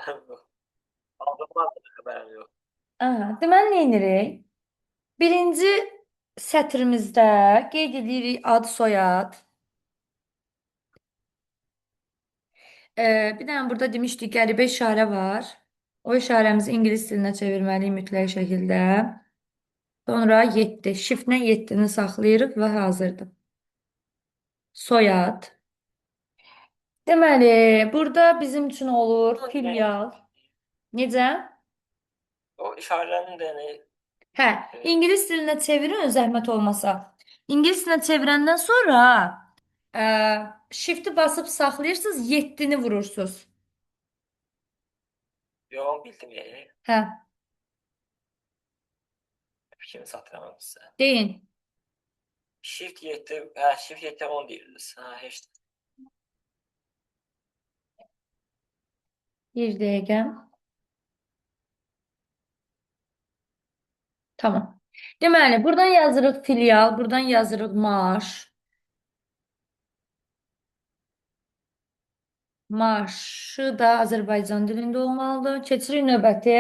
Aldım, xəbərim yox. Aha, deməli nə edirik? Birinci sətrimizdə qeyd edirik ad, soyad. Bir dənə burada demişdik qəribə işarə var. O işarəmizi ingilis dilinə çevirməliyik mütləq şəkildə. Sonra 7. Shift-lə 7-ni saxlayırıq və hazırdır. Soyad. Deməli, burada bizim üçün olur filial. Necə? O işarələrin də yəni Hə, e, ingilis dilinə çevirin zəhmət olmasa. İngilis dilinə çevirəndən sonra ə, shift-i basıb saxlayırsınız, 7-ni vurursunuz. Yox, bildim yəni. Hə, Fikrimi çatdıramam sizə. deyin. Shift 7, hə, Shift 7 10 deyirdiniz. Hə, heç. Bir dəqiqə. Tamam. Deməli, buradan yazırıq filial, buradan yazırıq maaş. Maaşı da Azərbaycan dilində olmalıdır. Keçirik növbəti.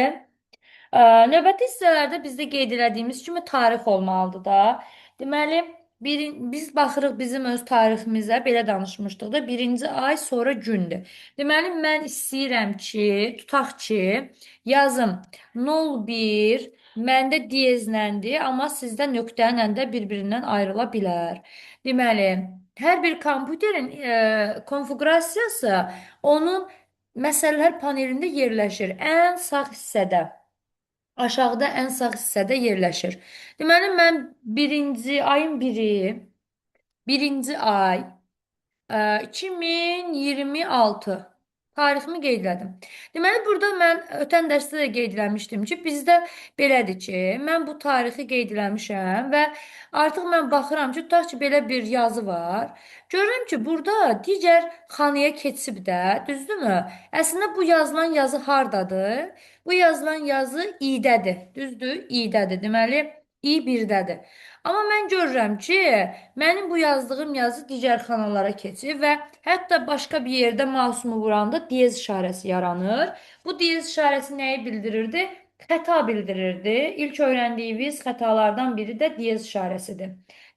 Növbəti hissələrdə bizdə qeyd elədiyimiz kimi tarix olmalıdır da. Deməli, biz baxırıq bizim öz tariximizə, belə danışmışdıq da, birinci ay sonra gündür. Deməli, mən istəyirəm ki, tutaq ki, yazım 01, məndə diyezləndir, amma sizdə nöqtə ilə də bir-birindən ayrıla bilər. Deməli, hər bir kompüterin konfiqurasiyası onun məsələlər panelində yerləşir, ən sağ hissədə. Aşağıda ən sağ hissədə yerləşir. Deməli, mən birinci ayın biri, birinci ay, 2026 tariximi qeyd elədim. Deməli, burada mən ötən dərsdə də qeyd eləmişdim ki, bizdə belədir ki, mən bu tarixi qeyd eləmişəm və artıq mən baxıram ki, tutaq ki, belə bir yazı var. Görürəm ki, burada digər xanaya keçib də, düzdürmü? Əslində, bu yazılan yazı hardadır? Bu yazılan yazı İ-dədir, düzdür? İ-dədir. Deməli, İ 1-dədir. Amma mən görürəm ki, mənim bu yazdığım yazı digər xanalara keçir və hətta başqa bir yerdə mousumu vuranda diyez işarəsi yaranır. Bu diyez işarəsi nəyi bildirirdi? Xəta bildirirdi. İlk öyrəndiyimiz xətalardan biri də diyez işarəsidir.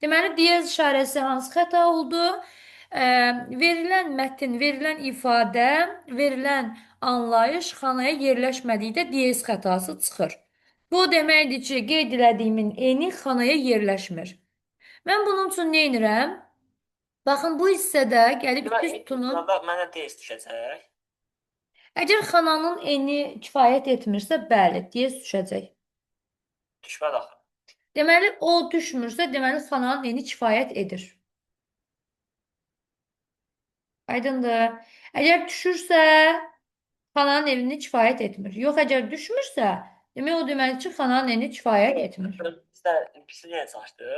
Deməli, diyez işarəsi hansı xəta oldu? Verilən mətin, verilən ifadə, verilən anlayış xanaya yerləşmədikdə diyez xətası çıxır. Bu o deməkdir ki, qeyd elədiyimin eni xanaya yerləşmir. Mən bunun üçün nə edirəm? Baxın, bu hissədə gəlib iki sütunun... Mənə diyez düşəcək. Əgər xananın eni kifayət etmirsə, bəli, diyez düşəcək. Düşməz axı. Deməli, o düşmürsə, deməli, xananın eni kifayət edir. Aydındır. Əgər düşürsə, xananın eni kifayət etmir. Yox, əgər düşmürsə, demək o deməli ki, xananın eni kifayət etmir. Bizdə pisi yenə çaşdı.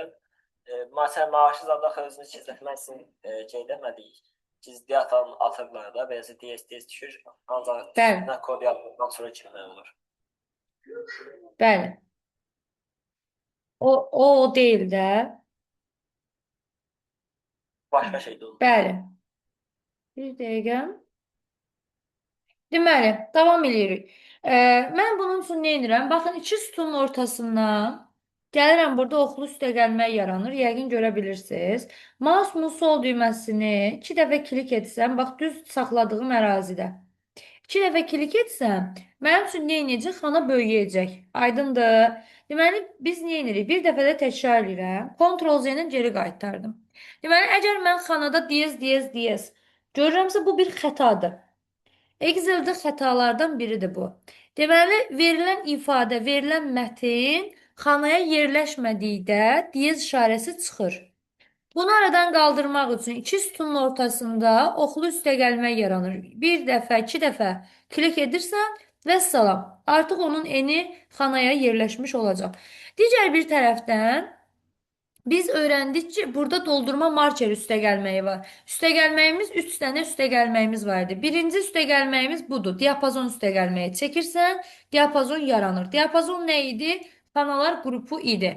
Məsələn, maaşı zada özünü gizlətmək üçün qeyd etmədik. Gizli atan atırlar da, beləcə diyez düşür. Ancaq üstünə kod yazdıqdan sonra kimi olur. Bəli. O deyil də. Başqa şey də olur. Bəli. Bir dəqiqə. Deməli, davam eləyirik. Mən bunun üçün nə edirəm? Baxın, iki sütunun ortasından gəlirəm, burada oxlu üstəgəlmək yaranır. Yəqin görə bilirsiniz. Mouse'un sol düyməsini 2 dəfə klik etsəm, bax, düz saxladığım ərazidə. 2 dəfə klik etsəm, mənim üçün nə edəcək? Xana böyüyəcək. Aydındır. Deməli, biz nə edirik? Bir dəfə də təkrar edirəm. Ctrl Z-lə geri qaytardım. Deməli, əgər mən xanada diyez, diyez, diyez görürəmsə, bu bir xətadır. Excel'də xətalardan biridir bu. Deməli, verilən ifadə, verilən mətin xanaya yerləşmədikdə diyez işarəsi çıxır. Bunu aradan qaldırmaq üçün iki sütunun ortasında oxlu üstəgəlmə yaranır. Bir dəfə, iki dəfə klik edirsən, vəssalam, artıq onun eni xanaya yerləşmiş olacaq. Digər bir tərəfdən, biz öyrəndik ki, burada doldurma marker üstəgəlməyi var. Üstəgəlməyimiz 3 dənə üstəgəlməyimiz var idi. Birinci üstəgəlməyimiz budur. Diapazon üstəgəlməyi çəkirsən, diapazon yaranır. Diapazon nə idi? Xanalar qrupu idi.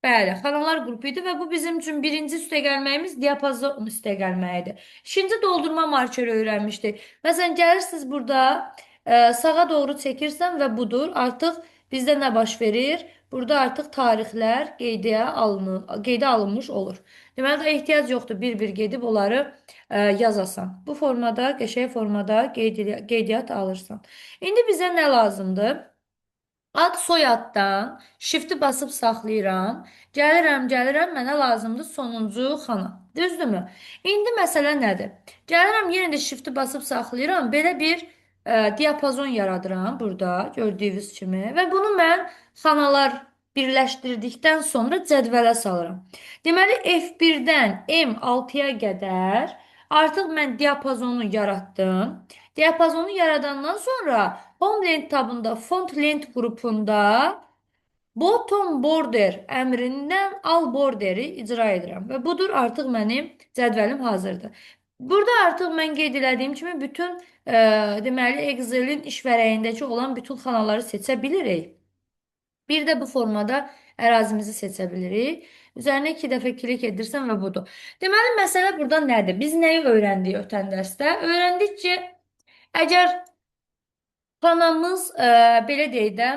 Bəli, xanalar qrupu idi və bu bizim üçün birinci üstəgəlməyimiz diapazon üstəgəlməyidir. İkinci doldurma markeri öyrənmişdik. Məsələn, gəlirsiniz burada Sağa doğru çəkirsən və budur. Artıq bizdə nə baş verir? Burada artıq tarixlər qeydiyə alınır, qeydə alınmış olur. Deməli, ehtiyac yoxdur bir-bir gedib onları yazasan. Bu formada, qəşəng formada qeydiyyat alırsan. İndi bizə nə lazımdır? Ad soyaddan shift'i basıb saxlayıram. Gəlirəm, gəlirəm, mənə lazımdır sonuncu xana. Düzdürmü? İndi məsələ nədir? Gəlirəm, yenə də shift'i basıb saxlayıram. Belə bir diapazon yaradıram burada, gördüyünüz kimi. Və bunu mən xanalar birləşdirdikdən sonra cədvələ salıram. Deməli, F1-dən M6-ya qədər artıq mən diapazonu yaratdım. Diapazonu yaradandan sonra Home Lent tabında Font Lent qrupunda Bottom Border əmrindən All Borderi icra edirəm. Və budur, artıq mənim cədvəlim hazırdır. Burada artıq mən qeyd elədiyim kimi bütün deməli Excelin iş vərəyindəki olan bütün xanaları seçə bilirik. Bir də bu formada ərazimizi seçə bilirik. Üzərinə 2 dəfə klik edirsən və budur. Deməli, məsələ burada nədir? Biz nəyi öyrəndik ötən dərsdə? Öyrəndik ki, əgər xanamız, belə deyək də,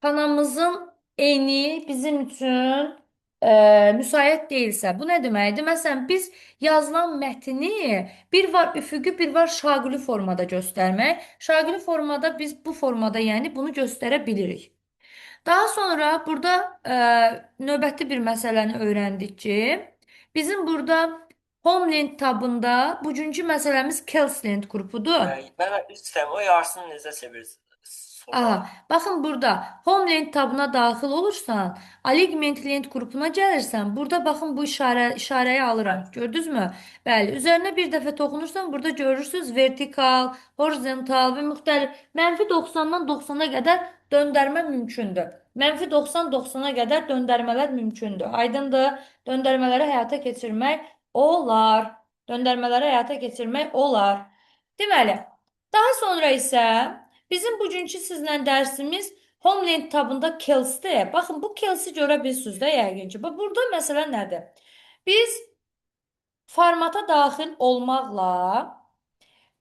xanamızın eni bizim üçün müsait deyilsə, bu nə deməkdir? Məsələn, biz yazılan mətni bir var üfüqi, bir var şaquli formada göstərmək. Şaquli formada biz bu formada, yəni bunu göstərə bilirik. Daha sonra burada növbəti bir məsələni öyrəndik ki, bizim burada Homeland tabında bugünkü məsələmiz Kelsland qrupudur. Mən istəyirəm, o yarısını necə çevirirsin? Aha, baxın burada Homeland tabına daxil olursan, Alignment Lent qrupuna gəlirsən, burada baxın bu işarəyi alıram. Gördünüzmü? Bəli, üzərinə bir dəfə toxunursan, burada görürsünüz vertikal, horizontal və müxtəlif mənfi 90-dan 90-a qədər döndərmə mümkündür. Mənfi 90-90-a qədər döndərmələr mümkündür. Aydındır? Döndərmələri həyata keçirmək olar. Döndərmələri həyata keçirmək olar. Deməli, daha sonra isə bizim bugünkü sizlə dərsimiz Homeland tabında Kels'dir. Baxın, bu Kels'i görə bilirsiniz də yəqin ki. Bax, burada məsələ nədir? Biz formata daxil olmaqla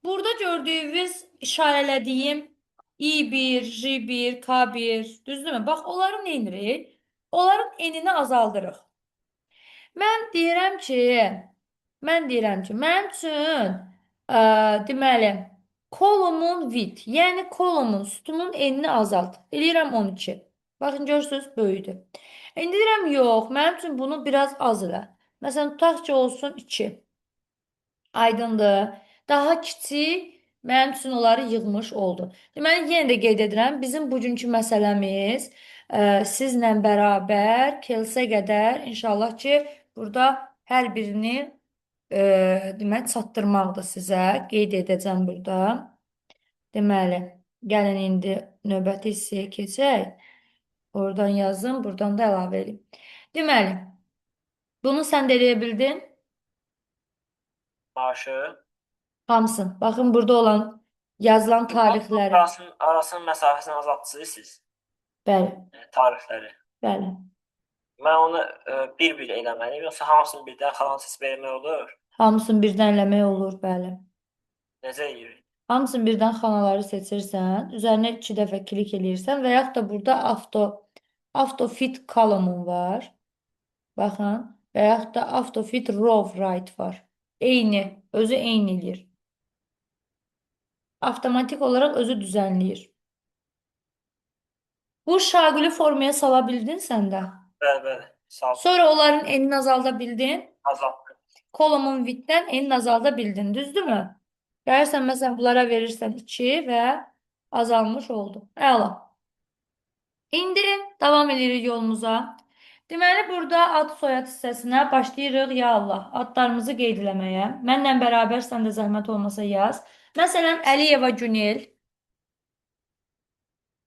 burada gördüyünüz, işarələdiyim I1, J1, K1, düzdürmü? Bax, onları nə edirik? Onların enini azaldırıq. Mən deyirəm ki, mənim üçün, deməli, kolumun width, yəni kolumun, sütunun enini azalt. Eləyirəm 12. Baxın, görürsünüz, böyüdü. İndi deyirəm, yox, mənim üçün bunu biraz az elə. Məsələn, tutaq ki, olsun 2. Aydındır. Daha kiçik mənim üçün onları yığmış oldu. Deməli, yenə də qeyd edirəm, bizim bugünkü məsələmiz sizlə bərabər Kelsə qədər inşallah ki, burada hər birini deməli, çatdırmaqdır sizə. Qeyd edəcəm burada. Deməli, gəlin indi növbəti hissəyə keçək. Oradan yazım, buradan da əlavə edeyim. Deməli, bunu sən də eləyə bildin? Maaşı. Hamısın. Baxın, burada olan yazılan tarixləri. Arasının məsafəsini azaltırsınız siz. Bəli. Tarixləri. Bəli. Mən onu bir-bir eləməliyim, yoxsa hamısını birdən xalan seçib eləmək olur? Hamısını birdən eləmək olur, bəli. Necə eləyirik? Hamısını birdən xanaları seçirsən, üzərinə 2 dəfə klik eləyirsən və yaxud da burada auto fit column var. Baxın, və yaxud da auto fit row right var. Eyni, özü eyni eləyir. Avtomatik olaraq özü düzənləyir. Bu şaquli formaya sala bildin sən də? Bəli, bəli. Sağ ol. Sonra onların enini azalda bildin. Azaltdım. Column width'dən enini azalda bildin, düzdürmü? Gəlirsən, məsələn, bunlara verirsən 2 və azalmış oldu. Əla. İndi davam edirik yolumuza. Deməli, burada ad soyad hissəsinə başlayırıq. Ya Allah, adlarımızı qeyd eləməyə. Mənlə bərabər sən də zəhmət olmasa yaz. Məsələn, Əliyeva Günel.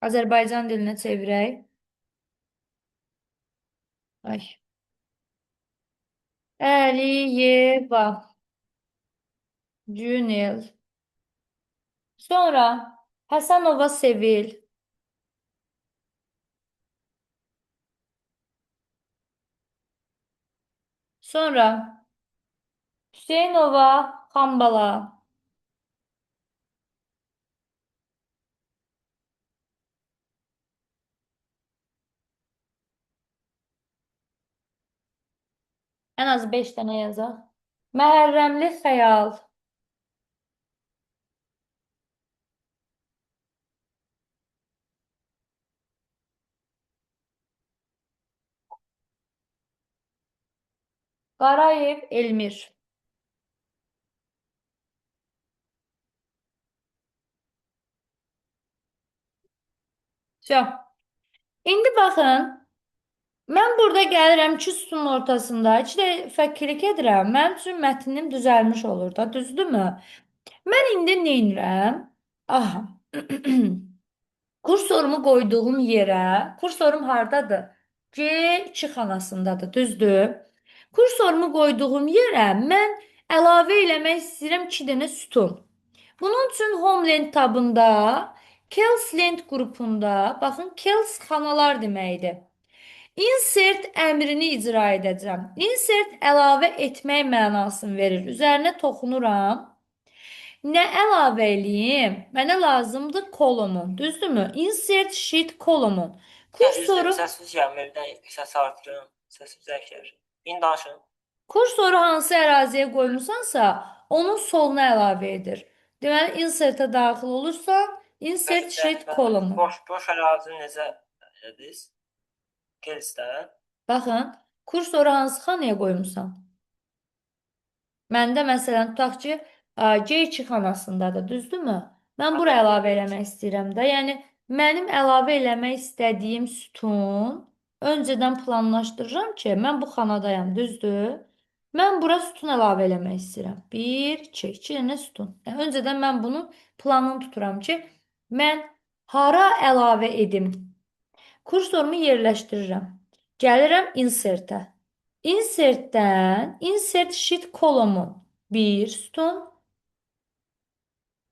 Azərbaycan dilinə çevirək. Ay. Əliyeva Günel. Sonra Həsənova Sevil. Sonra Hüseynova Xambala. Ən az 5 dənə yazaq. Məhərrəmli xəyal. Qarayev Elmir. Vso. İndi baxın. Mən burada gəlirəm iki sütunun ortasında. İki dəfə klik edirəm. Mənim üçün mətnim düzəlmiş olur da, düzdürmü? Mən indi nə edirəm? Aha. Kursorumu qoyduğum yerə, kursorum hardadır? G2 xanasındadır, düzdür? Kursorumu qoyduğum yerə mən əlavə eləmək istəyirəm 2 dənə sütun. Bunun üçün Homeland tabında, Cells Lent qrupunda, baxın, Cells xanalar deməkdir. Insert əmrini icra edəcəm. Insert əlavə etmək mənasını verir. Üzərinə toxunuram. Nə əlavə eləyim? Mənə lazımdır kolomun. Düzdürmü? Insert sheet kolomun. Kursoru, Səsiniz gəlmir. Səs artırın. Səsim zəif gəlir. İndi danışın. kursoru hansı əraziyə qoymusansa, onun soluna əlavə edir. Deməli, insertə daxil olursan, insert sheet kolomun. Boş ərazini necə elədiniz? Cells'dən. Baxın, kursoru hansı xanaya qoymusan? Məndə məsələn tutaq ki, G2 xanasındadır, düzdürmü? Mən bura əlavə eləmək istəyirəm də. Yəni mənim əlavə eləmək istədiyim sütun öncədən planlaşdırıram ki, mən bu xanadayam, düzdür? Mən bura sütun əlavə eləmək istəyirəm. 1, 2, 2 dənə sütun. Yəni, öncədən mən bunun planını tuturam ki, mən hara əlavə edim? Kursorumu yerləşdirirəm. Gəlirəm insertə. Insertdən insert sheet kolomun bir sütun.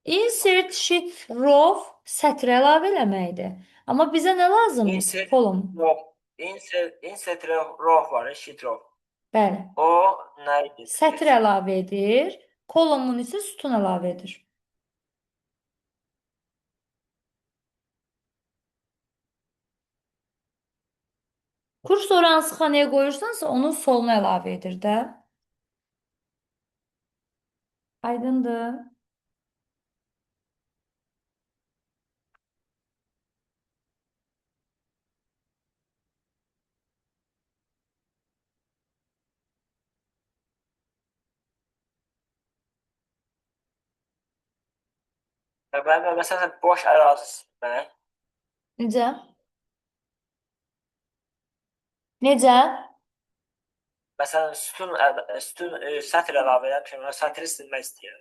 Insert sheet row sətr əlavə eləməkdir. Amma bizə nə lazımdır? Insert Kolum. row. Insert row var, sheet row. Bəli. O nə idi? Sətr əlavə edir. Kolomun isə sütun əlavə edir. Kursoru hansı xanaya qoyursansa, onun soluna əlavə edir də. Aydındır. Mən məsələn boş ərazi silmək. Necə? Necə? Məsələn sütun sətr əlavə eləmişəm, mən sətri silmək istəyirəm.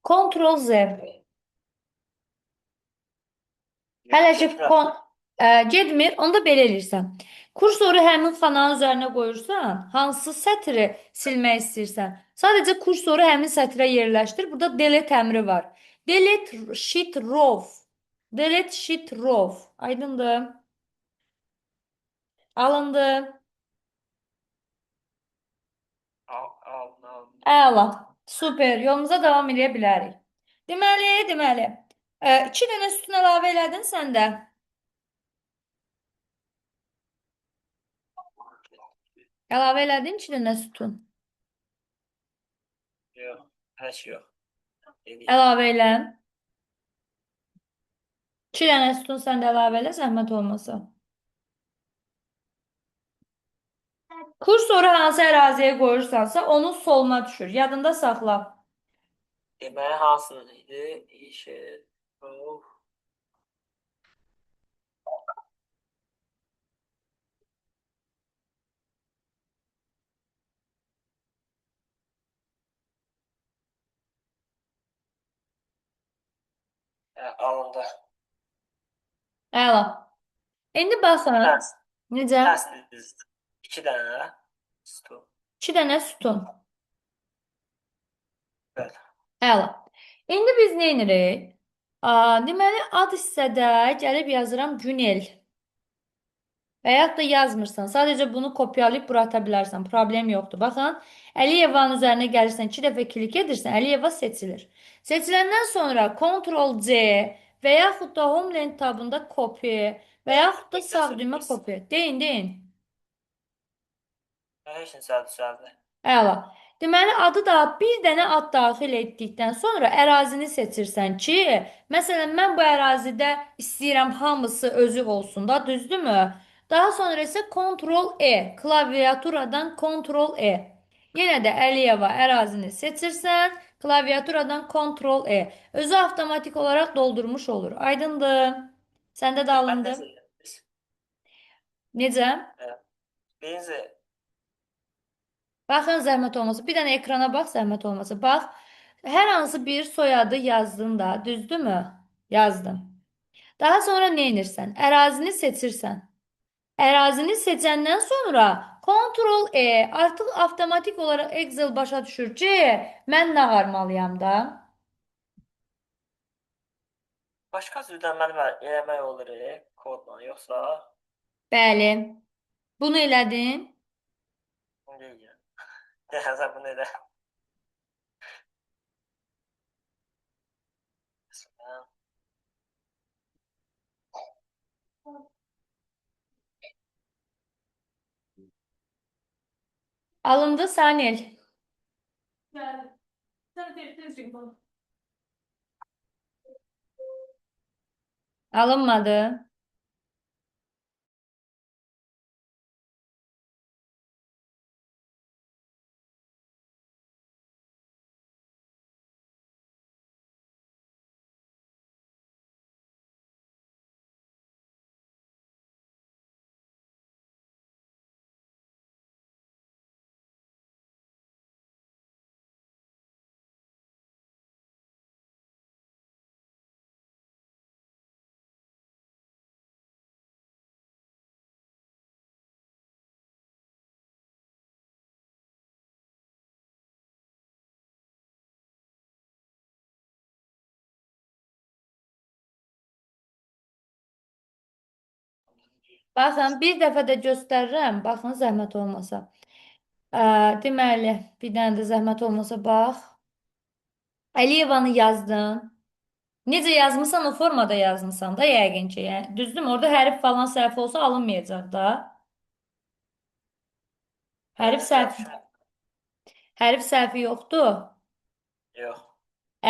Ctrl Z. Hələ ki getmir, onda belə eləyirsən. Kursoru həmin xananın üzərinə qoyursan, hansı sətri silmək istəyirsən. Sadəcə kursoru həmin sətrə yerləşdir. Burada delete əmri var. Delete sheet row. Delete sheet row. Aydındır? Alındı. Al, al, al. Əla. Super. Yolumuza davam eləyə bilərik. Deməli, iki dənə sütun əlavə elədin sən də. Əlavə elədin iki dənə sütun. Yox, hələ ki yox. Eləyim. Əlavə elə. İki dənə sütun sən də əlavə elə, zəhmət olmasa. Kursoru hansı əraziyə qoyursansa, onun soluna düşür. Yadında saxla. Deməli hansını idi? İşe, row. Alındı. Əla. İndi baxın. Necə? Dənəsini dediniz. İki dənə sütun. İki dənə sütun. Bəli. Əla. İndi biz nə edirik? Deməli, ad hissədə gəlib yazıram Günel. Və yaxud da yazmırsan. Sadəcə bunu kopyalayıb bura ata bilərsən. Problem yoxdur. Baxın, Əliyevanın üzərinə gəlirsən, iki dəfə klik edirsən, Əliyeva seçilir. Seçiləndən sonra Ctrl C və yaxud da Homeland tabında copy və yaxud da sağ düymə copy. Deyin, deyin. Heç nə düzəldi. Əla. Deməli, adı da bir dənə ad daxil etdikdən sonra ərazini seçirsən ki, məsələn, mən bu ərazidə istəyirəm hamısı özü olsun da, düzdürmü? Daha sonra isə Ctrl E, klaviaturadan Ctrl E. Yenə də Əliyeva ərazini seçirsən, klaviaturadan Ctrl E. Özü avtomatik olaraq doldurmuş olur. Aydındır? Səndə də Mən alındı. necə elədim? Necə? Birinci Baxın zəhmət olmasa. Bir dənə ekrana bax zəhmət olmasa. Bax. Hər hansı bir soyadı yazdın da, düzdürmü? Yazdın. Daha sonra nə edirsən? Ərazini seçirsən. Ərazini seçəndən sonra Ctrl E artıq avtomatik olaraq Excel başa düşür ki, mən nə armalıyam da. başqa cürdən mənim eləmək olur kodla, yoxsa Bəli. Bunu elədin. bunu deyil. Deyəsən bunu elə. Məsələn, Alındı Sanel. Alınmadı. Baxın, bir dəfə də göstərirəm. Baxın, zəhmət olmasa. Deməli, bir dənə də zəhmət olmasa bax. Əliyevanı yazdın. Necə yazmısan, o formada yazmısan da yəqin ki. Yəni, düzdürmü? Orada hərf falan səhv olsa alınmayacaq da. Hərf necə səhvi, düşün? hərf səhvi yoxdur. Yox.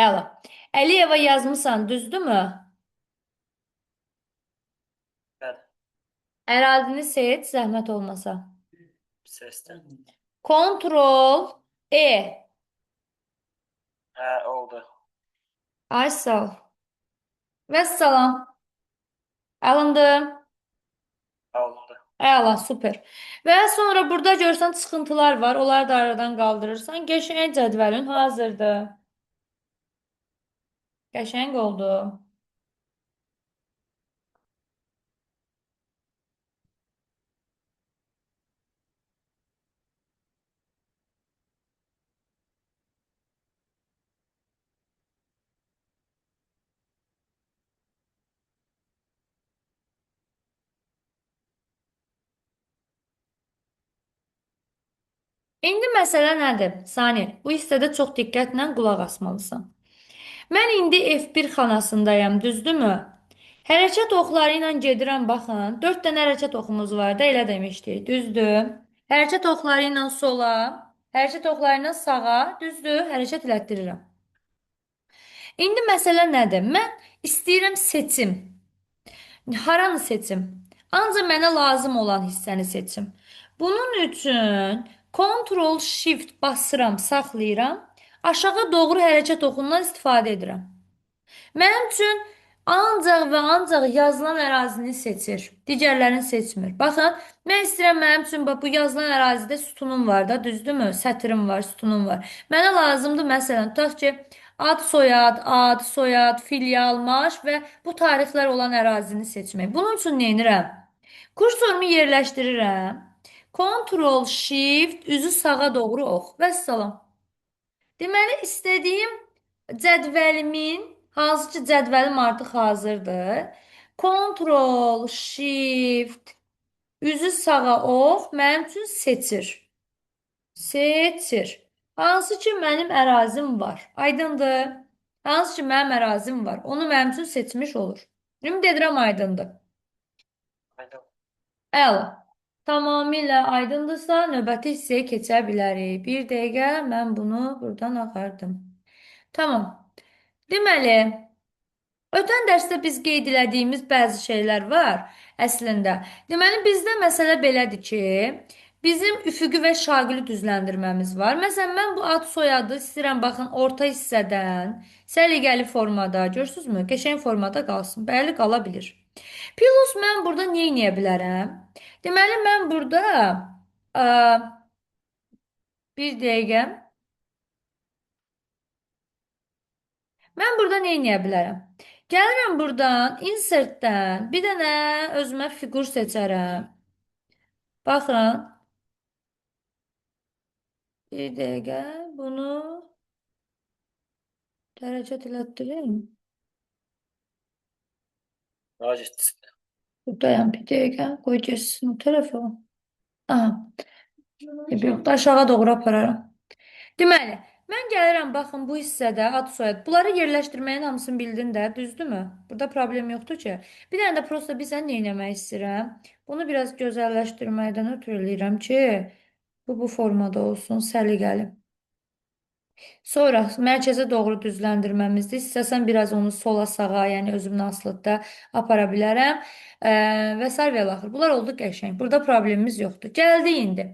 Əla. Əliyeva yazmısan, düzdürmü? Bəli, Ərazini seç, zəhmət olmasa. seçdim. Ctrl E. Hə, oldu. Ay sağ ol. Vəssalam. Alındı. Alındı. Əla, super. Və sonra burada görsən çıxıntılar var. Onları da aradan qaldırırsan. Qəşəng cədvəlin hazırdır. Qəşəng oldu. İndi məsələ nədir? Sani, bu hissədə çox diqqətlə qulaq asmalısan. Mən indi F1 xanasındayam, düzdürmü? Hərəkət oxları ilə gedirəm, baxın. 4 dənə hərəkət oxumuz var da, elə demişdik, düzdür? Hərəkət oxları ilə sola, hərəkət oxları ilə sağa, düzdür? Hərəkət elətdirirəm. İndi məsələ nədir? Mən istəyirəm seçim. Haranı seçim? Ancaq mənə lazım olan hissəni seçim. Bunun üçün Ctrl Shift basıram, saxlayıram. Aşağı doğru hərəkət oxundan istifadə edirəm. Mənim üçün ancaq və ancaq yazılan ərazini seçir. Digərlərini seçmir. Baxın, mən istəyirəm mənim üçün bax, bu yazılan ərazidə sütunum var da, düzdürmü? Sətrim var, sütunum var. Mənə lazımdır məsələn, tutaq ki, ad, soyad, ad, soyad, filial, maaş və bu tarixlər olan ərazini seçmək. Bunun üçün nə edirəm? Kursorumu yerləşdirirəm. Ctrl Shift üzü sağa doğru ox. Vəssalam. Deməli, istədiyim cədvəlimin, hansı ki cədvəlim artıq hazırdır. Ctrl Shift üzü sağa ox mənim üçün seçir. Seçir. Hansı ki mənim ərazim var. Aydındır. Hansı ki mənim ərazim var. Onu mənim üçün seçmiş olur. Ümid edirəm aydındır. Aydın. Əla. Tamamilə aydındırsa, növbəti hissəyə keçə bilərik. Bir dəqiqə mən bunu buradan ağardım. Tamam. Deməli, ötən dərsdə biz qeyd elədiyimiz bəzi şeylər var əslində. Deməli, bizdə məsələ belədir ki, bizim üfüqi və şaqili düzləndirməmiz var. Məsələn, mən bu ad soyadı istəyirəm, baxın, orta hissədən səliqəli formada, görürsünüzmü? Qəşəng formada qalsın. Bəli, qala bilir. Plus, mən burada nə eləyə bilərəm? Deməli, mən burada bir dəqiqə. Mən burada nə eləyə bilərəm? Gəlirəm buradan, insertdən bir dənə özümə fiqur seçərəm. Baxın. Bir dəqiqə bunu hərəkət elətdirim. Buradayam bir dəqiqə. Qoy getsin o tərəfə. Aha. Yox, aşağı doğru apararam. Deməli, mən gəlirəm, baxın, bu hissədə ad soyad. Bunları yerləşdirməyin hamısını bildin də, düzdürmü? Burada problem yoxdur ki. Bir dənə də prosta bizə nə eləmək istəyirəm? Bunu biraz gözəlləşdirməkdən ötürü eləyirəm ki, bu formada olsun, səliqəli. Sonra mərkəzə doğru düzləndirməmizdir. İstəsəm biraz onu sola sağa, yəni özümdən asılıda apara bilərəm. Və sair və ilaxır. Bunlar oldu qəşəng. Burada problemimiz yoxdur. Gəldi indi.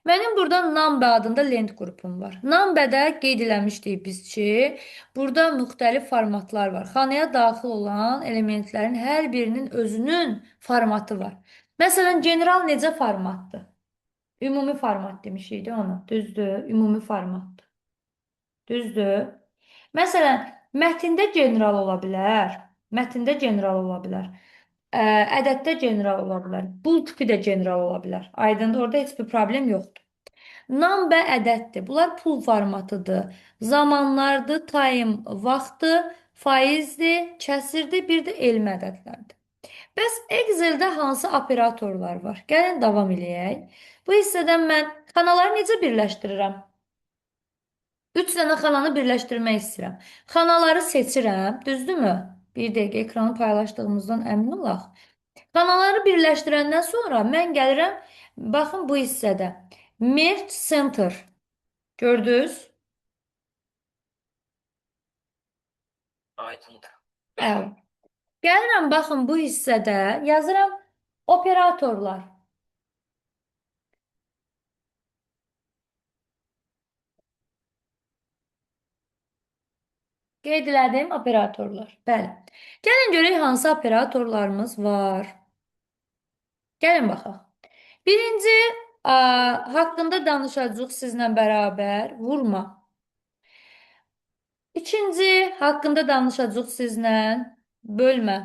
Mənim burada Number adında lent qrupum var. Number'də qeyd eləmişdik biz ki, burada müxtəlif formatlar var. Xanaya daxil olan elementlərin hər birinin özünün formatı var. Məsələn, general necə formatdır? Ümumi format demişik də ona. Düzdür, ümumi formatdır. Düzdür. Məsələn, mətndə general ola bilər. Mətndə general ola bilər. Ədəddə general ola bilər. Bul tipi də general ola bilər. Aydındır, orada heç bir problem yoxdur. Number ədəddir. Bunlar pul formatıdır. Zamanlardır, time vaxtdır, faizdir, kəsirdir, bir də elmi ədədlərdir. Bəs Excel'də hansı operatorlar var? Gəlin davam eləyək. Bu hissədən mən xanaları necə birləşdirirəm? 3 dənə xananı birləşdirmək istəyirəm. Xanaları seçirəm, düzdürmü? Bir dəqiqə ekranı paylaşdığımızdan əmin olaq. Xanaları birləşdirəndən sonra mən gəlirəm, baxın bu hissədə. Merge Center. Gördünüz? Aydındır. Evet. Gəlirəm, baxın bu hissədə yazıram operatorlar. Qeyd elədim operatorlar. Bəli. Gəlin görək hansı operatorlarımız var. Gəlin baxaq. Birinci haqqında danışacağıq sizlə bərabər vurma. İkinci haqqında danışacağıq sizlə bölmə.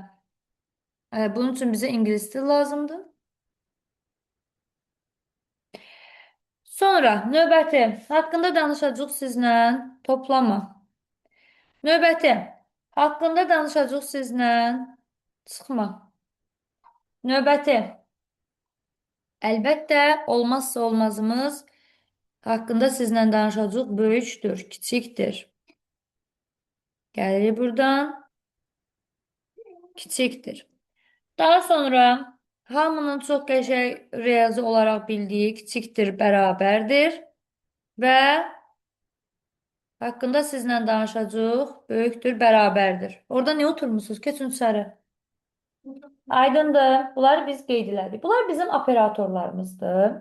Bunun üçün bizə ingilis dili lazımdır. Sonra növbəti haqqında danışacağıq sizlə toplama. Növbəti haqqında danışacağıq sizlə çıxma. Növbəti əlbəttə olmazsa olmazımız haqqında sizlə danışacağıq böyükdür, kiçikdir. Gəlirik buradan. Kiçikdir. Daha sonra hamının çox qəşəng riyazi olaraq bildiyi kiçikdir, bərabərdir və haqqında sizlə danışacağıq böyükdür, bərabərdir. Orada nə oturmuşsunuz? Keçin içəri. Aydındır. Bunları biz qeyd elədik. Bunlar bizim operatorlarımızdır.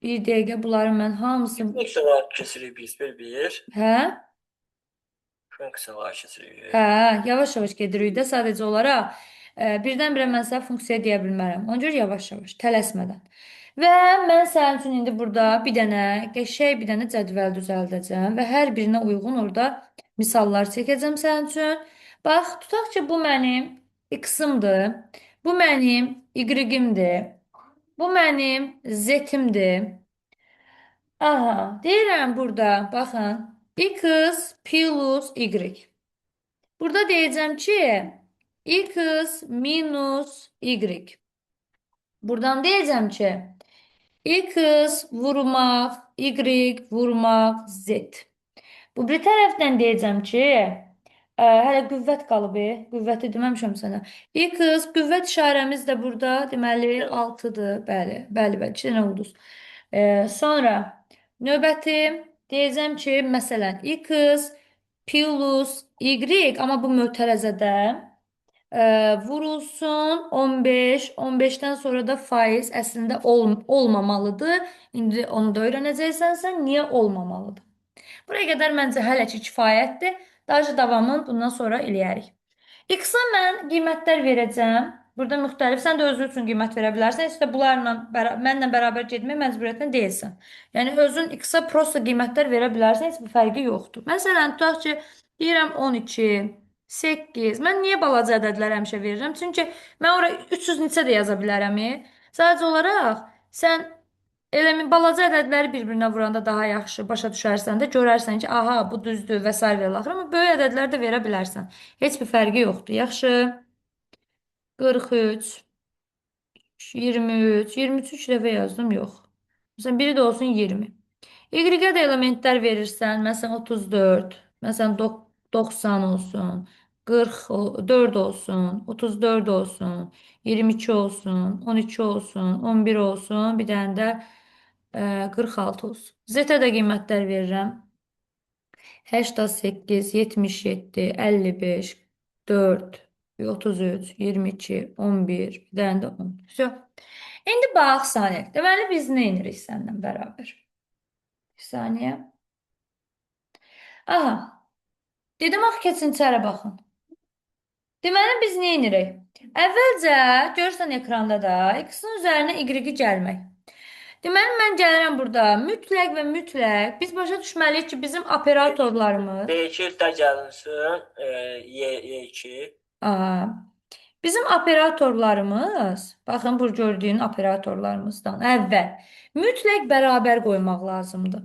Bir dəqiqə bunları mən hamısını... Funksiyalar keçirik biz bir-bir. Hə? Funksiyalar keçirik. Hə, yavaş-yavaş gedirik də sadəcə olaraq birdən-birə mən sənə funksiya deyə bilmərəm. Ona görə yavaş-yavaş, tələsmədən. Və mən sənin üçün indi burada bir dənə, qəşəng bir dənə cədvəl düzəldəcəm və hər birinə uyğun orada misallar çəkəcəm sənin üçün. Bax, tutaq ki, bu mənim x-imdir, bu mənim y-imdir, bu mənim z-imdir. Aha, deyirəm burada, baxın, x plus y. Burada deyəcəm ki, x minus y. Buradan deyəcəm ki, x vurmaq, y vurmaq, z. Bu bir tərəfdən deyəcəm ki, Hələ qüvvət qalıb, qüvvəti deməmişəm sənə. X qüvvət işarəmiz də burada, deməli 6-dır. Bəli, bəli, bəli, 2 dənə ulduz. Sonra növbəti deyəcəm ki, məsələn, X plus Y, amma bu mötərəzədə vurulsun 15, 15-dən sonra da faiz əslində olmamalıdır. İndi onu da öyrənəcəksən sən, niyə olmamalıdır? Buraya qədər məncə hələ ki kifayətdir. Daha davamını bundan sonra eləyərik. X-a mən qiymətlər verəcəm. Burada müxtəlif. Sən də özün üçün qiymət verə bilərsən. Heç də bunlarla mənlə bərabər getmək məcburiyyətində deyilsən. Yəni özün X-a prosta qiymətlər verə bilərsən. Heç bir fərqi yoxdur. Məsələn, tutaq ki, deyirəm 12, 8. Mən niyə balaca ədədlər həmişə verirəm? Çünki mən ora 300 neçə də yaza bilərəm. Sadəcə olaraq sən elə balaca ədədləri bir-birinə vuranda daha yaxşı başa düşərsən də, görərsən ki, aha, bu düzdür və sair və ilaxır. Amma böyük ədədlər də verə bilərsən. Heç bir fərqi yoxdur. Yaxşı. 43, 23, 23 üç dəfə yazdım, yox. Məsələn, biri də olsun 20. Y-ə də elementlər verirsən, məsələn, 34, məsələn, 90 olsun, 44 olsun, 34 olsun, 22 olsun, 12 olsun, 11 olsun, bir dənə də 46 olsun. Z-ə də qiymətlər verirəm. 88, 77, 55, 4, 33, 22, 11, bir dənə də 10. Vəssalam. İndi bax, saniyə. Deməli, biz nə edirik səninlə bərabər? Bir saniyə. Aha. Dedim, axı, keçin içəri baxın. Deməli, biz nə edirik? Əvvəlcə, görürsən ekranda da, X-in üzərinə Y-i gəlmək. Deməli, mən gəlirəm burada. Mütləq və mütləq. Biz başa düşməliyik ki, bizim operatorlarımız... B2 ildə gəlinsin, Y2. Aha. Bizim operatorlarımız, baxın, bu gördüyün operatorlarımızdan əvvəl mütləq bərabər qoymaq lazımdır.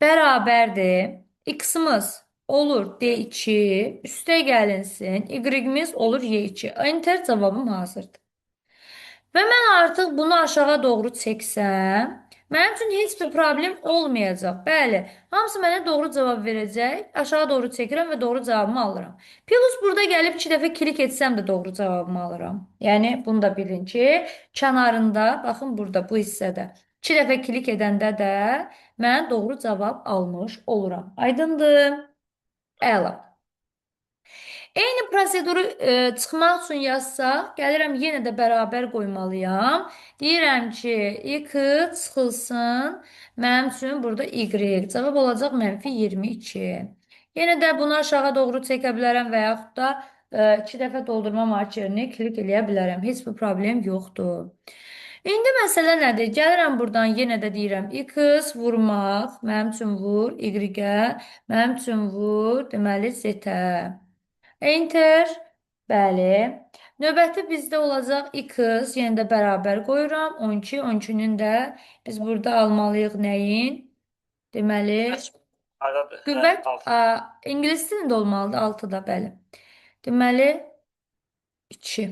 Bərabərdir. X-imiz olur D2, üstə gəlinsin, Y-imiz olur Y2. Enter, cavabım hazırdır. Və mən artıq bunu aşağı doğru çəksəm, mənim üçün heç bir problem olmayacaq. Bəli, hamısı mənə doğru cavab verəcək. Aşağı doğru çəkirəm və doğru cavabımı alıram. Plus burada gəlib 2 dəfə klik etsəm də doğru cavabımı alıram. Yəni, bunu da bilin ki, kənarında, baxın burada bu hissədə 2 dəfə klik edəndə də mən doğru cavab almış oluram. Aydındır? Əla. Eyni proseduru çıxmaq üçün yazsaq, gəlirəm yenə də bərabər qoymalıyam. Deyirəm ki, X çıxılsın, mənim üçün burada Y. Cavab olacaq mənfi 22. Yenə də bunu aşağı doğru çəkə bilərəm və yaxud da 2 dəfə doldurma markerini klik eləyə bilərəm. Heç bir problem yoxdur. İndi məsələ nədir? Gəlirəm buradan yenə də deyirəm X vurmaq, mənim üçün vur, Y-ə, mənim üçün vur, deməli Z-ə. Enter, bəli. Növbəti bizdə olacaq X, yenə də bərabər qoyuram. 12, 12-nin də biz burada almalıyıq nəyin? Deməli, Hardadır? qüvvət, Altı. İngilis dilində olmalıdır, 6-da, bəli. Deməli, 2.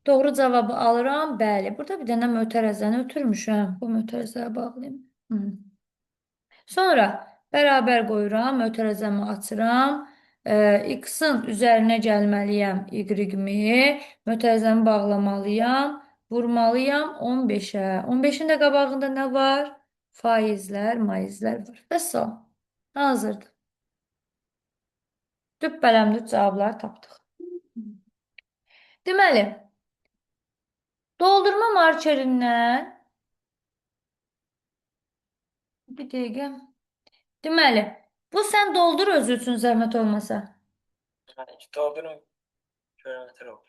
Doğru cavabı alıram, bəli. Burada bir dənə mötərəzəni ötürmüşəm. Bu mötərəzəyə bağlayım. Sonra bərabər qoyuram, mötərəzəmi açıram. X-in üzərinə gəlməliyəm Y-mi, mötərəzəmi bağlamalıyam, vurmalıyam 15-ə. 15-in də qabağında nə var? Faizlər, maizlər var. Vəssalam. Hazırdır. Dübbələmdüz cavabları tapdıq. Deməli, doldurma markerindən bir dəqiqə. Deməli, bu sən doldur özü üçün zəhmət olmasa. Doldurum, kilometre olur.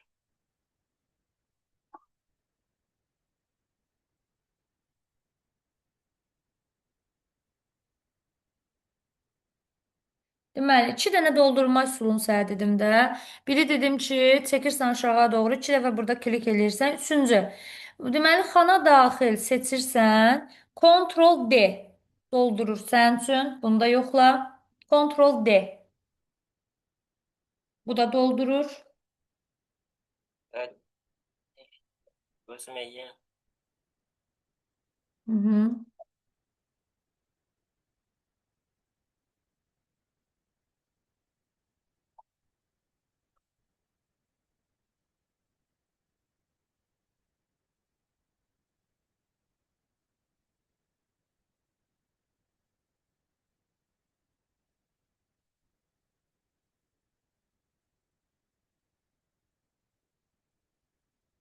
Deməli, 2 dənə doldurma üsulunu sənə dedim də. Biri dedim ki, çəkirsən aşağı doğru, 2 dəfə burada klik eləyirsən. Üçüncü, deməli, xana daxil seçirsən, Ctrl D doldurur sənin üçün. Bunu da yoxla. Ctrl D. Bu da doldurur. Evet. Özüm eləyim.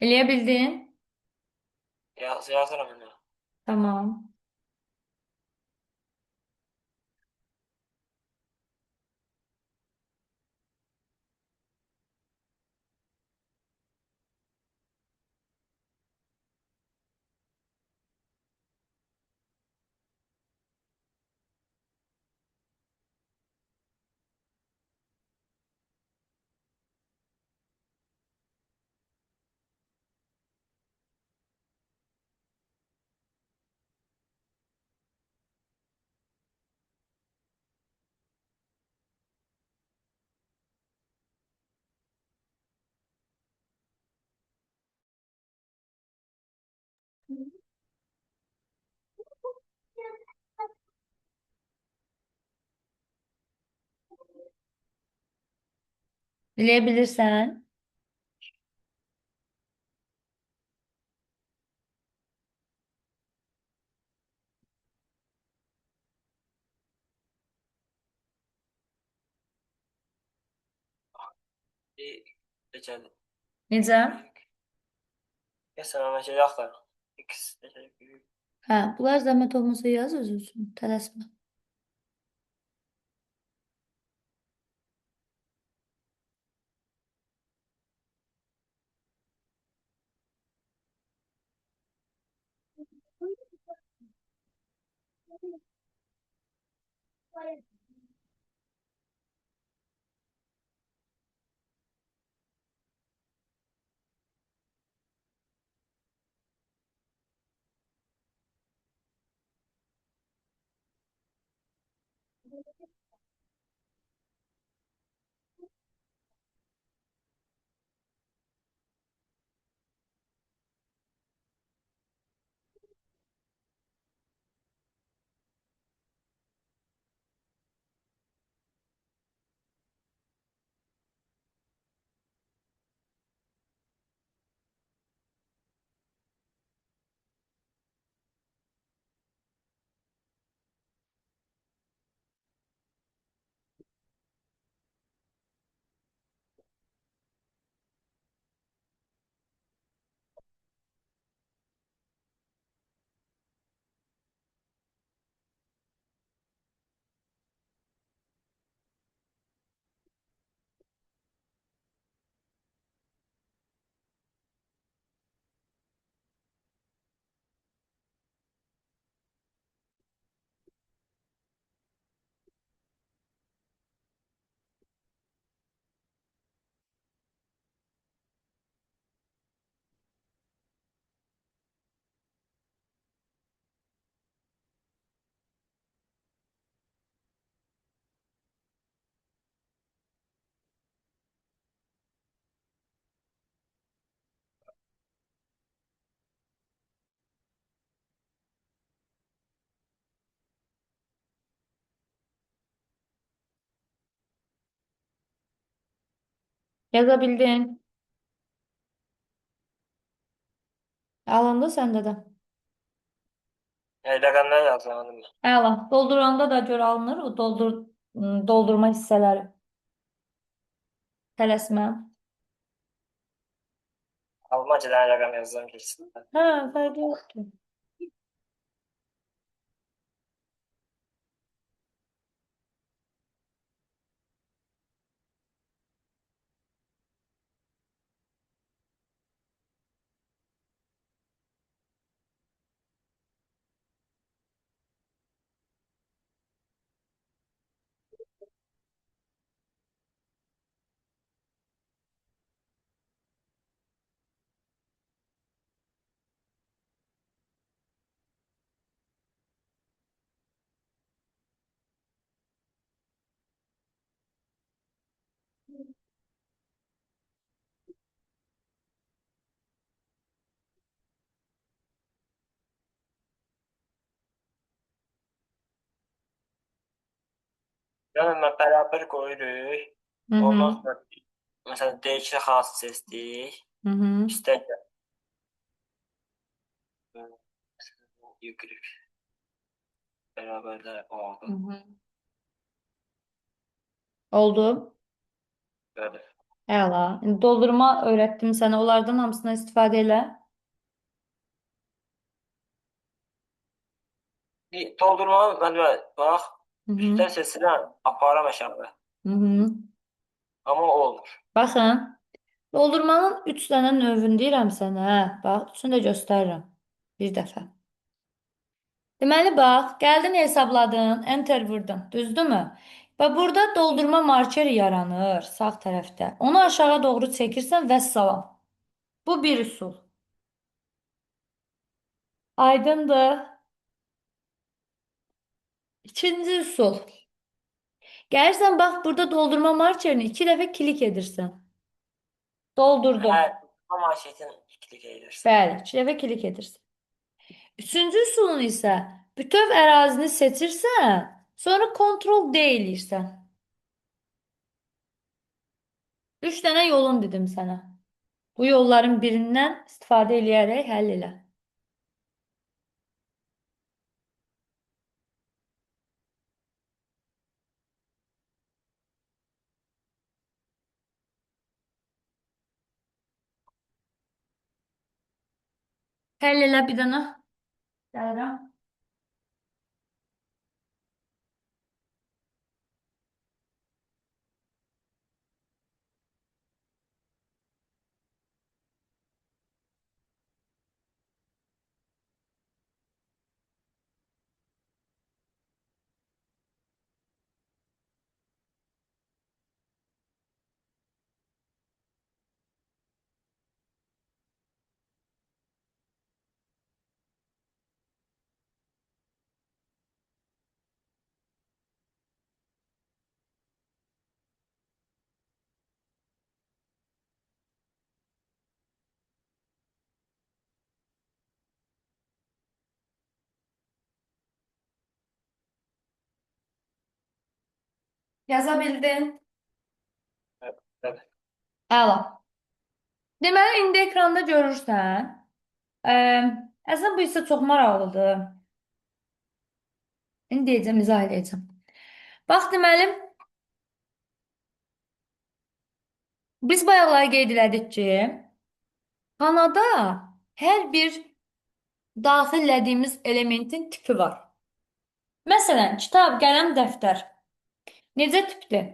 Eləyə bildin? Yazıram onu. Tamam. Eləyə bilirsən? Bir becərdim. Necə? Məsələn, mən şey yaxdır. X becərdim. Hə, bunlar zəhmət olmasa yaz özün üçün. Tələsmə. Yaza bildin. Alındı səndə də. Yəni rəqəmlər yazıram mən. Əla. Dolduranda da gör alınır o doldurma hissələri. Tələsmə. Almancadan rəqəm yazıram keçsin. Hə, fərqi yoxdur. Yəni mən bərabər qoyuruq. Hı -hı. Ondan sonra məsələn D2 xanası seçdik. Hı -hı. Üstə Y bərabər də Hı oldu. -hı. Oldu. Bəli. Əla. İndi doldurma öyrətdim sənə. Onlardan hamısından istifadə elə. Bir doldurmanı müəllimə bax, Hı -hı. üstdən seçirəm, aparam aşağı. Hı -hı. Amma olmur. Baxın. Doldurmanın 3 dənə növünü deyirəm sənə. Bax, üçünü də göstərirəm. Bir dəfə. Deməli, bax, gəldin hesabladın, enter vurdun. Düzdürmü? Və burada doldurma markeri yaranır sağ tərəfdə. Onu aşağı doğru çəkirsən və salam. Bu bir üsul. Aydındır. İkinci üsul. Gəlirsən, bax, burada doldurma markerini 2 dəfə klik edirsən. Doldurdum. Hə, amma şeytin klik edirsən. Bəli, 2 dəfə klik edirsən. Üçüncü üsulun isə bütöv ərazini seçirsən, sonra Ctrl D eləyirsən. 3 dənə yolun dedim sənə. Bu yolların birindən istifadə eləyərək həll elə. Həll elə bir dənə. Gəlirəm. Yaza bildin? Evet. Əla. Deməli, indi ekranda görürsən. Əslində, bu hissə çox maraqlıdır. İndi deyəcəm, izah edəcəm. Bax, deməli, biz bayaqlar qeyd elədik ki, xanada hər bir daxil elədiyimiz elementin tipi var. Məsələn, kitab, qələm, dəftər. Necə tipdir?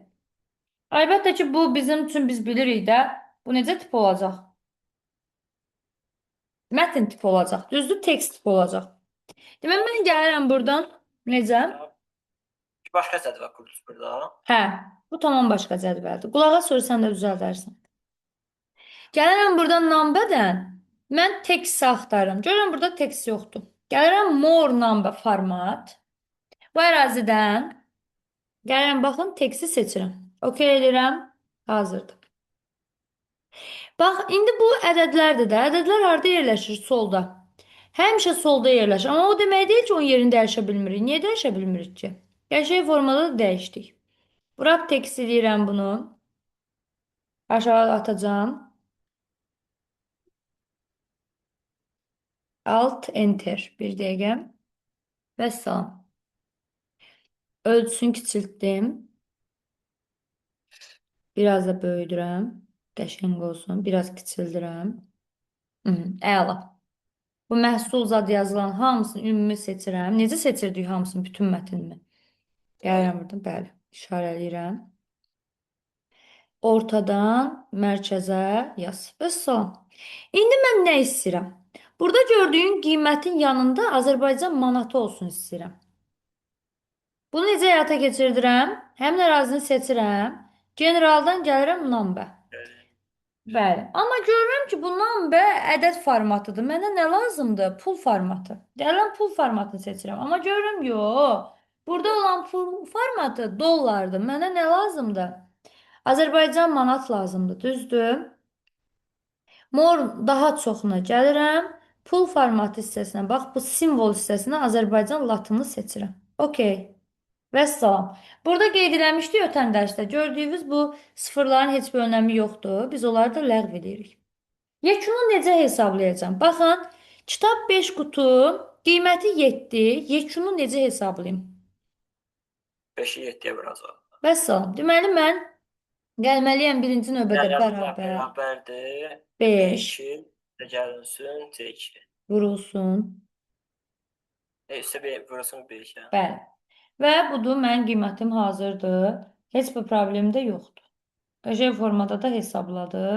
Əlbəttə ki, bu bizim üçün biz bilirik də, bu necə tip olacaq? Mətn tipi olacaq, düzdür, tekst tipi olacaq. Deməli, mən gəlirəm buradan. Necə? Başqa cədvəl qurdunuz burada. Hə, bu tamam başqa cədvəldir. Qulağa sonra sən də düzəldərsən. Gəlirəm buradan numberdən, mən tekst axtarıram. Görürəm, burada tekst yoxdur. Gəlirəm more number format. Bu ərazidən gəlirəm, baxın, teksti seçirəm. OK edirəm, hazırdır. Bax, indi bu ədədlərdir də. Ədədlər harada yerləşir? Solda. Həmişə solda yerləşir. Amma o demək deyil ki, onun yerini dəyişə bilmirik. Niyə dəyişə bilmirik ki? Qəşəng formada da dəyişdik. Wrap text eləyirəm bunu. Aşağı atacağam. Alt Enter. Bir dəqiqə. Vəssalam. Ölçüsünü kiçiltdim. Biraz da böyüdürəm. Qəşəng olsun. Biraz kiçildirəm. Əla. Bu məhsul zad yazılan hamısını ümumi seçirəm. Necə seçirdik hamısını? Bütün mətnini. Gəlirəm buradan. Bəli. İşarələyirəm. Ortadan mərkəzə yaz. Vəssalam. İndi mən nə istəyirəm? Burada gördüyün qiymətin yanında Azərbaycan manatı olsun istəyirəm. Bunu necə həyata keçirdirəm? Həmin ərazini seçirəm. Generaldan gəlirəm number. Bəli. Amma görürəm ki, bu number ədəd formatıdır. Mənə nə lazımdır? Pul formatı. Gəlirəm pul formatını seçirəm. Amma görürəm, yox. Burada olan pul formatı dollardır. Mənə nə lazımdır? Azərbaycan manat lazımdır. Düzdür? More daha çoxuna gəlirəm. Pul formatı hissəsinə bax, bu simvol hissəsinə Azərbaycan latını seçirəm. OK. Vəssalam. Burada qeyd eləmişdik ötən dərsdə. Gördüyünüz bu sıfırların heç bir önəmi yoxdur. Biz onları da ləğv edirik. Yekunu necə hesablayacağam? Baxın, kitab 5 qutu, qiyməti 7. Yekunu necə hesablayım? 5-i 7-yə vuracaq. Vəssalam. Deməli, mən Gəlməliyəm birinci növbədə Bərabər bərabər bərabərdir. 5 B2 gəlinsin C2. vurulsun. Üstə B vurulsun B2. Bəli. Və budur, mənim qiymətim hazırdır. Heç bir problem də yoxdur. Qəşəng formada da hesabladı.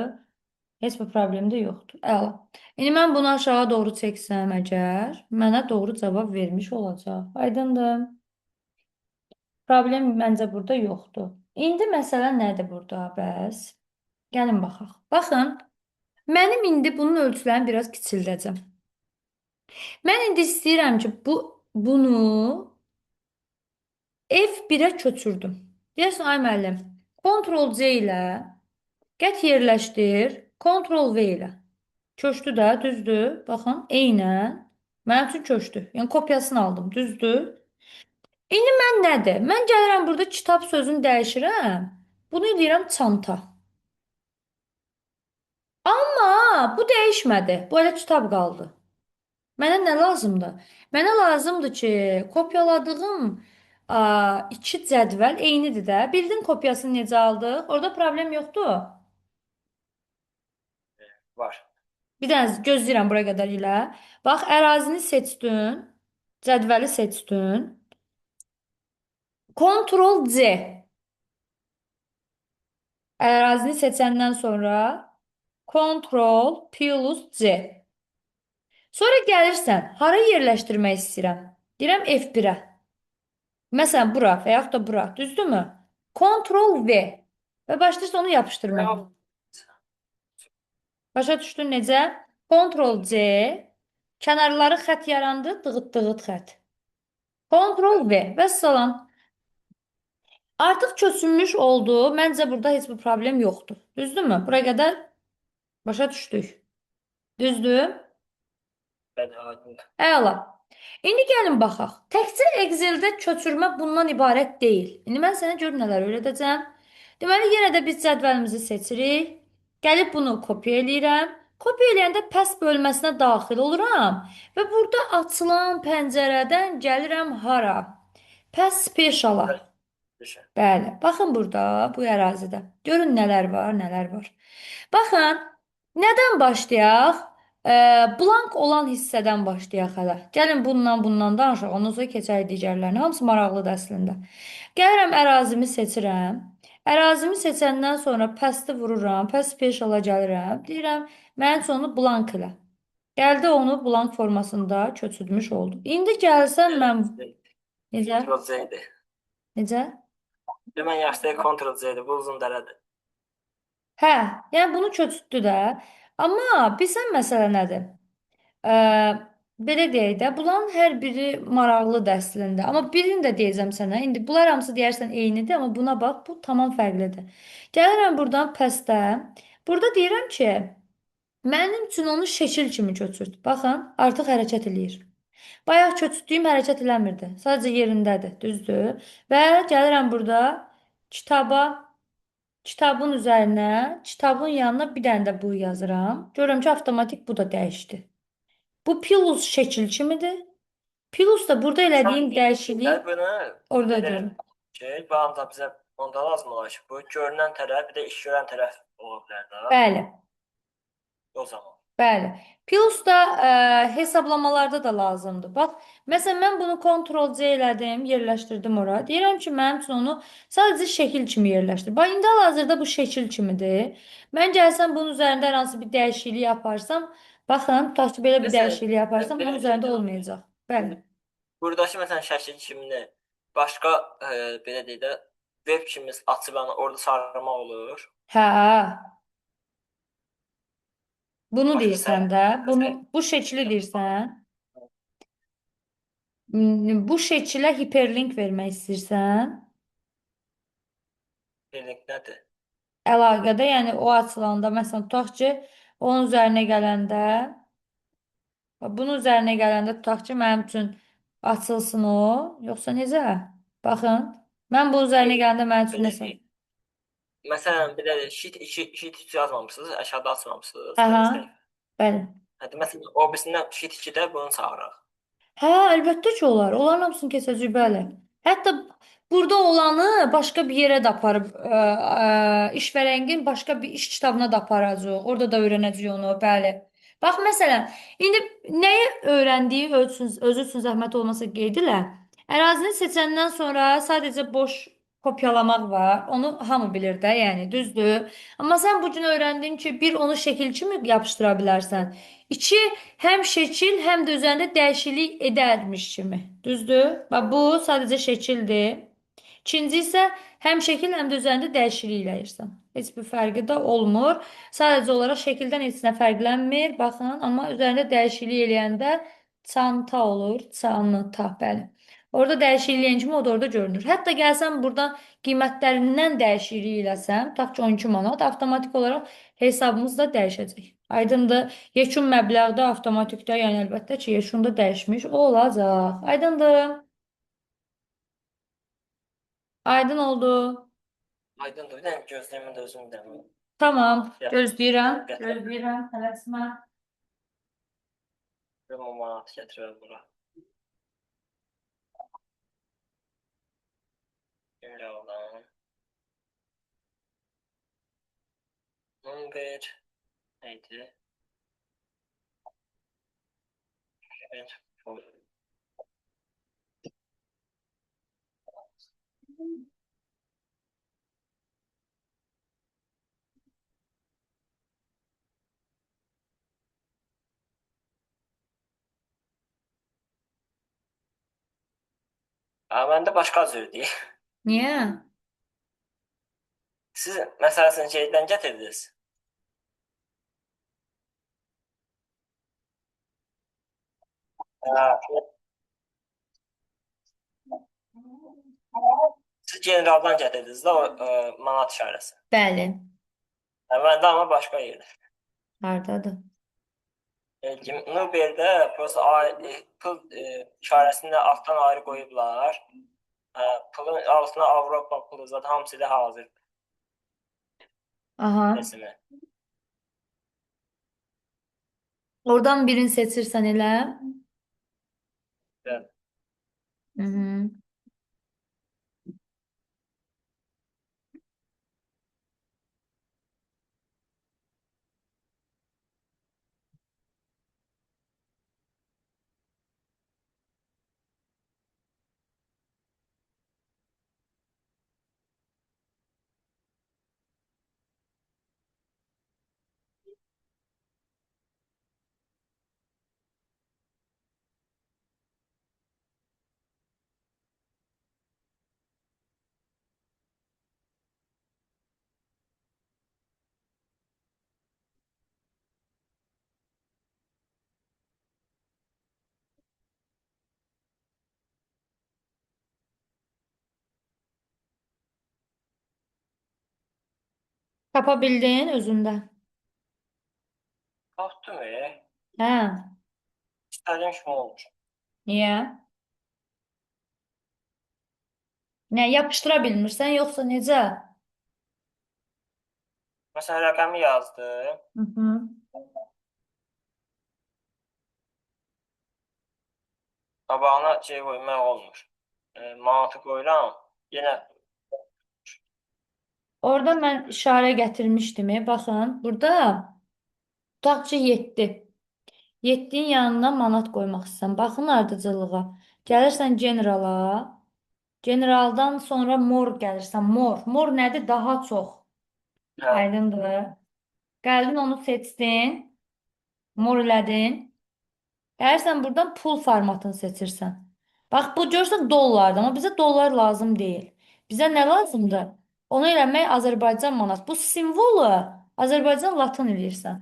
Heç bir problem də yoxdur. Əla. İndi mən bunu aşağı doğru çəksəm əgər, mənə doğru cavab vermiş olacaq. Aydındır. Problem məncə burada yoxdur. İndi məsələ nədir burada bəs? Gəlin baxaq. Baxın, mənim indi bunun ölçülərini biraz kiçildəcəm. Mən indi istəyirəm ki, bunu F1-ə köçürdüm. Deyərsən, ay müəllim, Ctrl C ilə get yerləşdir, Ctrl V ilə. Köçdü də, düzdür. Baxın, eynən. Mənim üçün köçdü. Yəni, kopyasını aldım, düzdür. İndi mən nədir? Mən gəlirəm burada kitab sözünü dəyişirəm. Bunu eləyirəm çanta. Amma bu dəyişmədi. Bu elə kitab qaldı. Mənə nə lazımdır? Mənə lazımdır ki, kopyaladığım iki cədvəl eynidir də. Bildin kopyasını necə aldıq? Orada problem yoxdur. Var. Bir dənə gözləyirəm bura qədər ilə. Bax, ərazini seçdin, cədvəli seçdin. Ctrl C. Ərazini seçəndən sonra Ctrl plus C. Sonra gəlirsən, hara yerləşdirmək istəyirəm? Deyirəm F1-ə. Məsələn, bura və yaxud da bura. Düzdürmü? Ctrl V. Və başlayırsan onu yapışdırmağa. Başa düşdün necə? Ctrl C. Kənarları xətt yarandı, dığıt dığıt xətt. Ctrl V. Vəssalam. Artıq köçürmüş oldu. Məncə burada heç bir problem yoxdur. Düzdürmü? Bura qədər başa düşdük. Düzdür? Bəli, aydındır. Əla. İndi gəlin baxaq. Təkcə Excel-də köçürmə bundan ibarət deyil. İndi mən sənə gör nələr öyrədəcəm. Deməli, yenə də biz cədvəlimizi seçirik. Gəlib bunu kopya eləyirəm. Kopya eləyəndə pəs bölməsinə daxil oluram və burada açılan pəncərədən gəlirəm hara? Pəs speciala. Bəli, baxın burada, bu ərazidə. Görün nələr var, nələr var. Baxın, nədən başlayaq? Blank olan hissədən başlayaq hələ. Gəlin bundan danışaq, ondan sonra keçərik digərlərinə. Hamısı maraqlıdır əslində. Gəlirəm, ərazimi seçirəm. Ərazimi seçəndən sonra pəsti vururam, pəs speciala gəlirəm. Deyirəm, mənim üçün onu blank elə. Gəldi onu blank formasında köçürmüş oldu. İndi gəlsəm mən... Necə? Ctrl C-dir. Necə? Mən yaxşı Ctrl C-dir. Bu uzun dərədir. Hə, yəni bunu köçürtdü də. Amma bilsən məsələ nədir? Belə deyək də, bunların hər biri maraqlıdır əslində. Amma birini də deyəcəm sənə. İndi bunlar hamısı deyərsən eynidir, amma buna bax, bu tamam fərqlidir. Gəlirəm buradan pəstə. Burada deyirəm ki, mənim üçün onu şəkil kimi köçürt. Baxın, artıq hərəkət eləyir. Bayaq köçürtdüyüm hərəkət eləmirdi. Sadəcə yerindədir, düzdür? Və gəlirəm burada kitaba, kitabın üzərinə, kitabın yanına bir dənə də bu yazıram. Görürəm ki, avtomatik bu da dəyişdi. Bu plus şəkil kimidir. Plus da burada elədiyim dəyişikliyi Bunu orada görürəm. Ki, bu ancaq bizə onda lazım olar ki, bu görünən tərəf, bir də iş görən tərəf ola bilər də. Bəli. O zaman. Bəli. Plus da hesablamalarda da lazımdır. Bax, məsələn, mən bunu Ctrl C elədim, yerləşdirdim ora. Deyirəm ki, mənim üçün onu sadəcə şəkil kimi yerləşdir. Bax, indi hal-hazırda bu şəkil kimidir. Mən gəlsəm bunun üzərində hər hansı bir dəyişiklik yaparsam, baxın, tutaq ki, belə bir dəyişiklik yaparsam, bunun üzərində olmayacaq. Bəli. Buradakı məsələn şəkil kimini başqa belə deyək də web kimi açıb yəni orada çağırmaq olur. Hə. Bunu Başqa deyirsən də, bunu bu şəkli deyirsən. Bu şəkilə hiperlink vermək istəyirsən. Hiperlink nədir? Əlaqədə, yəni o açılanda, məsələn, tutaq ki, onun üzərinə gələndə, bunun üzərinə gələndə tutaq ki, mənim üçün açılsın o, yoxsa necə? Baxın, mən bunun üzərinə gələndə mənim üçün nəsə? Məsələn, belə sheet 2, sheet 3 yazmamışsınız, aşağıda açmamışsınız. Aha, bəli. Hətta məsələn, o birisindən sheet 2-də bunu çağıraq. Hə, əlbəttə ki, olar. Onların hamısını keçəcək, bəli. Hətta Burada olanı başqa bir yerə də aparıb işvərəngin başqa bir iş kitabına da aparacaq. Orada da öyrənəcək onu, bəli. Bax məsələn, indi nəyi öyrəndiyi özü üçün, özü üçün zəhmət olmasa qeyd elə. Ərazini seçəndən sonra sadəcə boş kopyalamaq var. Onu hamı bilir də, yəni düzdür. Amma sən bu gün öyrəndin ki, bir onu şəkil kimi yapışdıra bilərsən. İki, həm şəkil, həm də üzərində dəyişiklik edərmiş kimi. Düzdür? Bax bu sadəcə şəkildir. İkinci isə həm şəkil, həm də üzərində dəyişiklik eləyirsən. Heç bir fərqi də olmur. Sadəcə olaraq şəkildən heç nə fərqlənmir. Baxın, amma üzərində dəyişiklik eləyəndə çanta olur. Çanta, bəli. Orada dəyişiklik eləyən kimi o da orada görünür. Hətta gəlsən buradan qiymətlərindən dəyişiklik eləsən, tutaq ki 12 manat, avtomatik olaraq hesabımız da dəyişəcək. Aydındır. Yekun məbləğdə avtomatikdə, yəni əlbəttə ki, yekunda dəyişmiş olacaq. Aydındır. Aydın oldu. Aydındır. Bir dənə gözləyimə də özüm də. Tamam. Ya, Gözləyirəm. gətirəm. Gözləyirəm. Tələsmə. Bir manat gətirəm bura. Generaldan. 11 neydi? Evet. Aa, məndə başqa cürdür. Niyə? Siz məsələn şeydən gətirdiniz. Ha, siz generaldan gətirdiniz də o manat işarəsi. Bəli. Hə, məndə amma başqa yerdə. Hardadır? Nuber'də prosta pul işarəsini də altdan ayrı qoyublar. Pulun altına Avropa pulu zaten hamısı da hazır Aha. resmi. Oradan birini seçirsən elə. Evet. Hı -hı. Tapa bildin özündə. Tapdım. Hə. İstədiyim kimi olmuş. Niyə? Nə yapışdıra bilmirsən yoxsa necə? Məsələn rəqəmi yazdım. Hı -hı. Qabağına şey qoymaq olmur. Manatı qoyuram. Yenə Orada mən işarə gətirmişdim. Baxın, burada tutaq ki 7. 7-nin yanına manat qoymaq istəyirsən. Baxın ardıcıllığa. Gəlirsən generala. Generaldan sonra mor gəlirsən. Mor. Mor nədir? Daha çox. Hə. Aydındır. Gəldin onu seçdin. Mor elədin. Gəlirsən buradan pul formatını seçirsən. Bax bu görürsən dollardır, amma bizə dollar lazım deyil. Bizə nə lazımdır? Onu eləmək Azərbaycan manat. Bu simvolu Azərbaycan latın eləyirsən.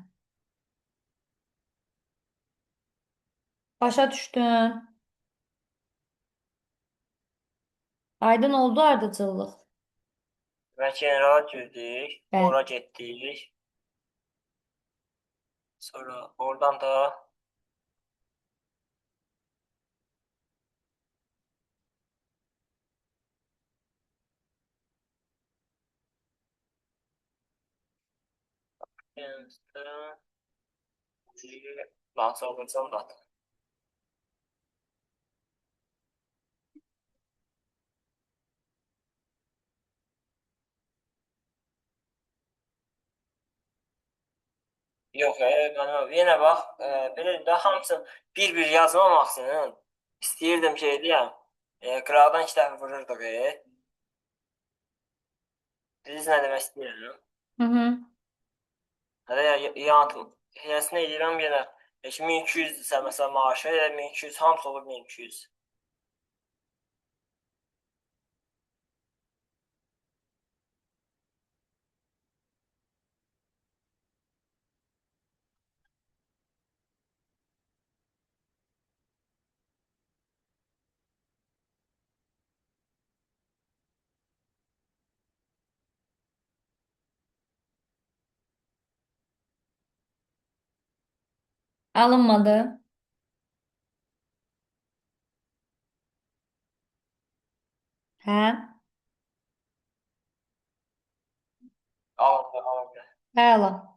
Başa düşdün? Aydın oldu ardıcıllıq. Demək generala girdik. Bəli. Ora getdik. Sonra oradan da Azərbaycan latın. Yox, mən yenə bax, belə də hamısını bir-bir yazmamaq üçün istəyirdim ki, eləyəm. Qıraqdan iki dəfə vururduq. Siz nə demək istəyirəm? Hı -hı. Hələ yanıtım. Hiyəsini eləyirəm yenə. 1200-dürsə məsələn maaşı, elə 1200, hamısı olur 1200. Alınmadı. Hə? Alındı, alındı. Əla.